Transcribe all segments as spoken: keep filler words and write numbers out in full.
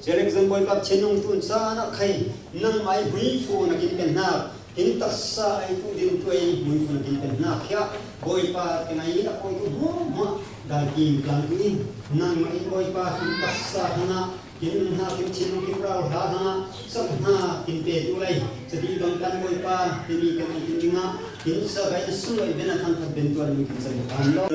Jalek zong Bawipa, thinlung tun sana khai nangmah i hmuifun a kin pen hna, in taksa ai tu din tu ei hmuifun a kin pen hna khia, Bawipa, teng ai in a koi tu hmuahhmuah dan kim tlang tu in, nangmah in Bawipa, in taksa hana, in hna, in thinlung, in rau hla hana, sak hna, in pe tu lei, sati bang kan Bawipa, in i kan i in nga, in sa kai in sung lei, ben a thang khat ben tuan mi kan sa kan lo.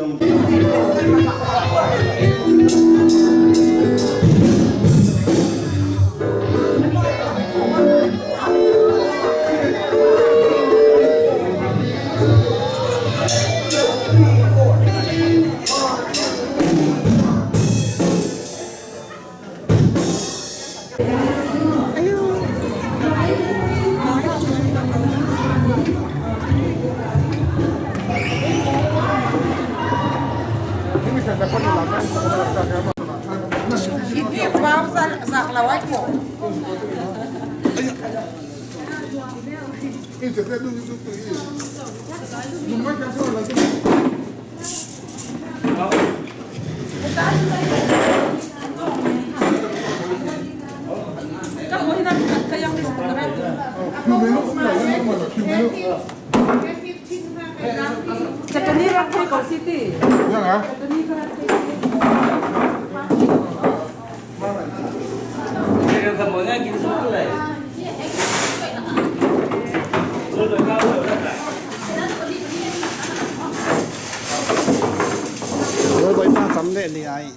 Chutney rak thei ko si ti. Chutney ka rak thei. Oi, Bawipa, sam deh ni ai.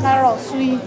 Narok sui.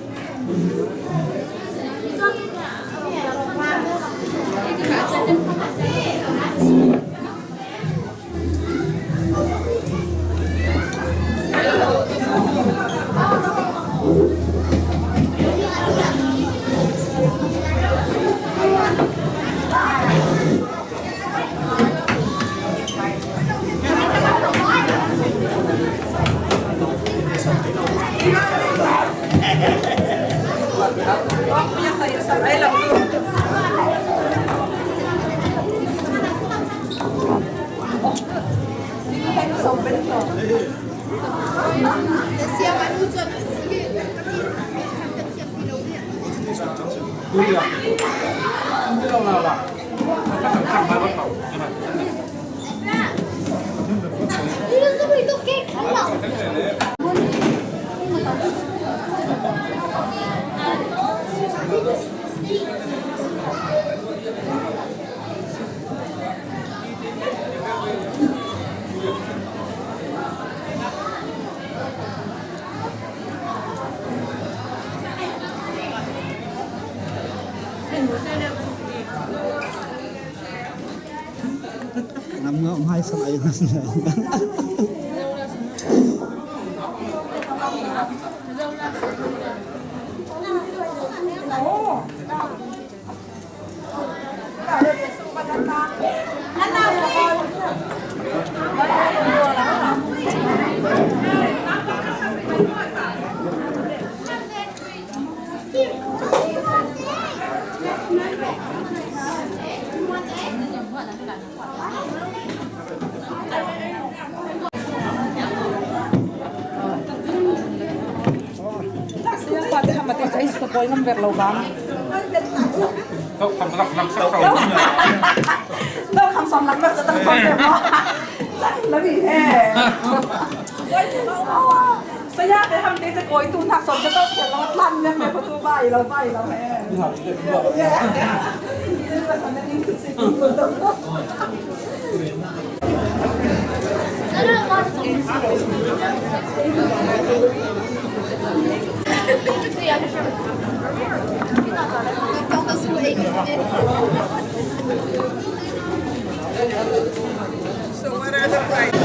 Ngam ngau mai sa ai. Tok kham sak sak sak. Tok kham sak sak sak sak. Tok kham sak sak sak sak. Sak sak sak. Saya te ham te te koi tu nak som te tok khel lo tlan ne me ko tu bai lo bai lo he. So what are the prices?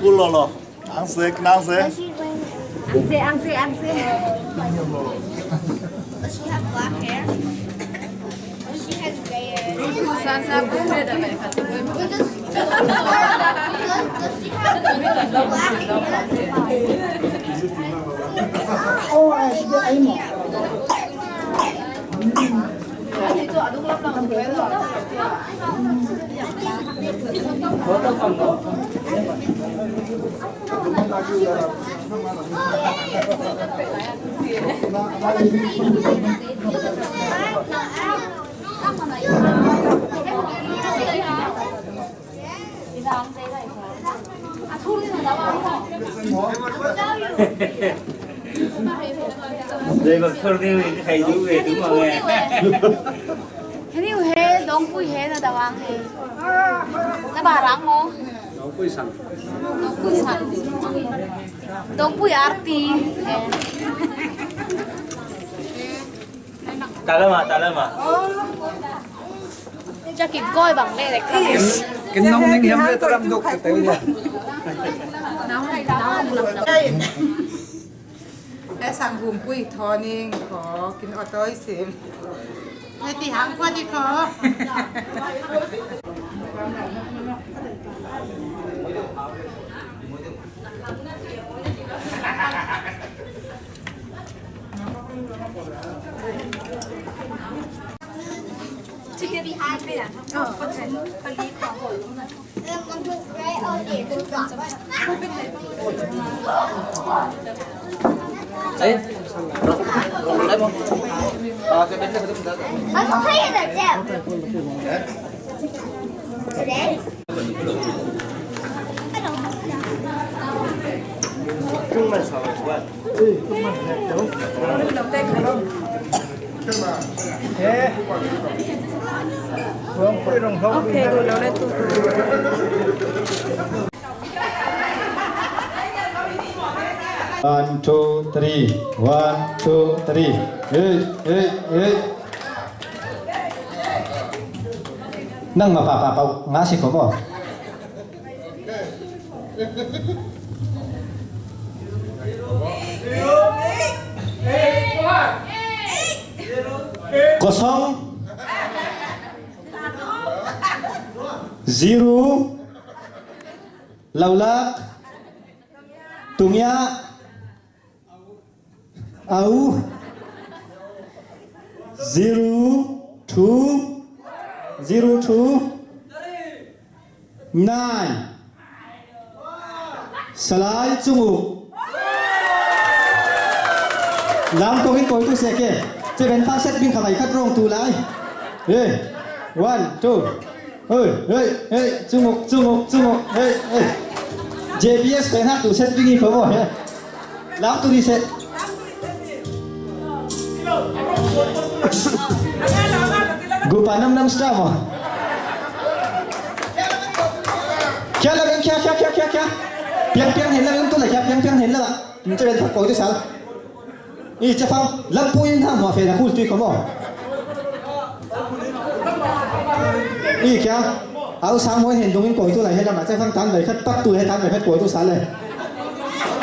Kulolo. Ang sek, nang sek. Ang sek, ang sek, ang sek. Does she have black hair? Does she have gray hair? Oh, uh, she did. Dei bak thor ni wi khai du we du ma nge. Heni u he, dongpui he na dawang he. Na ba rang mo? Dongpui sang. Dongpui sang. Dongpui arti. Talama, talama. Cha ki koi bang le le. Kin nong ning yam le taram dok te ya. E sang hum pui thoning ko kin otoi sim. Ngai ti hang kwa ti ko. Let's play in the dip. Today? Okay, rồi, rồi, lên tu. One, two, three. One, two, three. Hey, hey, hey. Nang mapapa pau ngasi ko mo. Kosong. Zero. Laulak. Tungia. Au. Zero two, zero two, nine. Salai Chunguk. Lam kong in koi tu seke. Che ben ta set bing khalai khat rong tu lai. Eh. One, two. Hey, hey, hey, Chunguk, Chunguk, Chunguk, hey, hey. J B S pen hak tu set bing i ko mo, hey. Lam tu ni set. Gupa nam nam star mo. Kia la beng, kia, kia, kia, kia, kia. Piang, piang, hen la beng tu la, kia, piang, piang, hen la. Ni tu ben thak koi tu sal. I, Chafang, lampu in hang hua fe na kul tui ko mo. I, kia, au sang mo hen dung in koi tu lai hen la ma Chafang tan lai khat pak tu lai tan lai khat koi tu sa lai.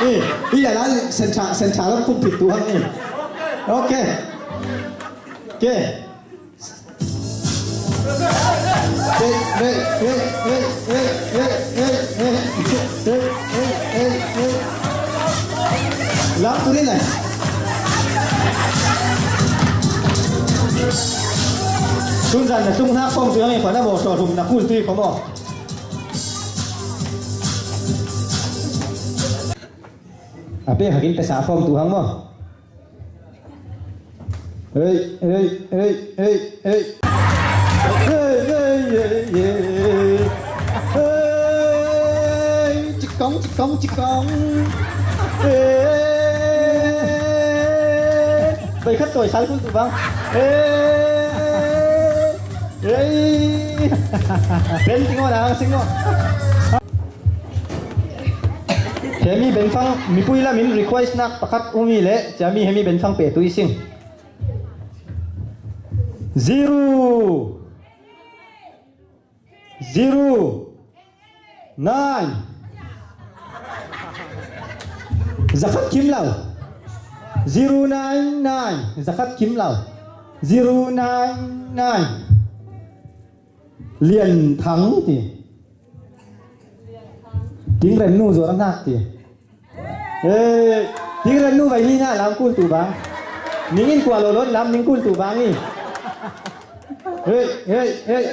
I, i, ya la sen cha, sen cha lam kum pit tu hang i. Okay. Okay. Lam tu ni lai. Tun zan na tung na kong tu yang i pa na mo so tum na kul tu i ko mo. Ape hakin pesa form tu hang mo. Hey, hey, hey, hey, hey. Hey, hey, hey, hey. Hey, chikong, chikong, chikong. Hey. Bai khat toi sal kul tu bang. Hey. Hey. Ben tingo na sing mo. Hemi benfang mipui lamin request nak pakhat umi le, chami hemi benfang pe tu ising. Zero. Zero. Nine. Zakhat kim lau. Zero nine nine. Zakhat kim lau. Zero nine nine. Lian Thang ti. Ting rem nu zuar nak ti. Eh, ting rem nu bai ni na lam kul tu bang. Ning in kua lo lon lam ning kul tu bang i. Hey, hey, hey.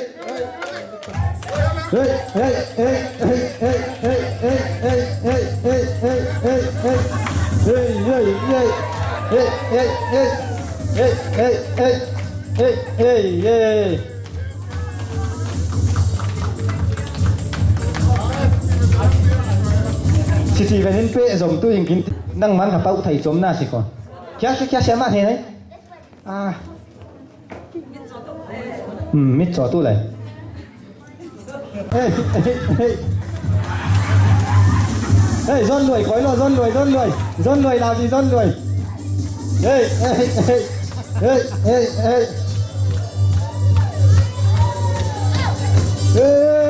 Hey, hey, hey. Hey, hey, hey. Hey, hey, hey. Hey, hey, hey. Hey, hey, hey. Hey, hey, hey. Sisi venin pe zom tu ing kin nang man ka pau thai zom na si ko. Kya, kya, kya siya ma the nai? Ah. Hmm, mit zo tu lai. Hey, hey, hey. Hey, zon luai, koi lo, zon luai, zon luai. Zon luai, lau di, zon luai. Hey, hey, hey. Hey, hey, hey. Hey.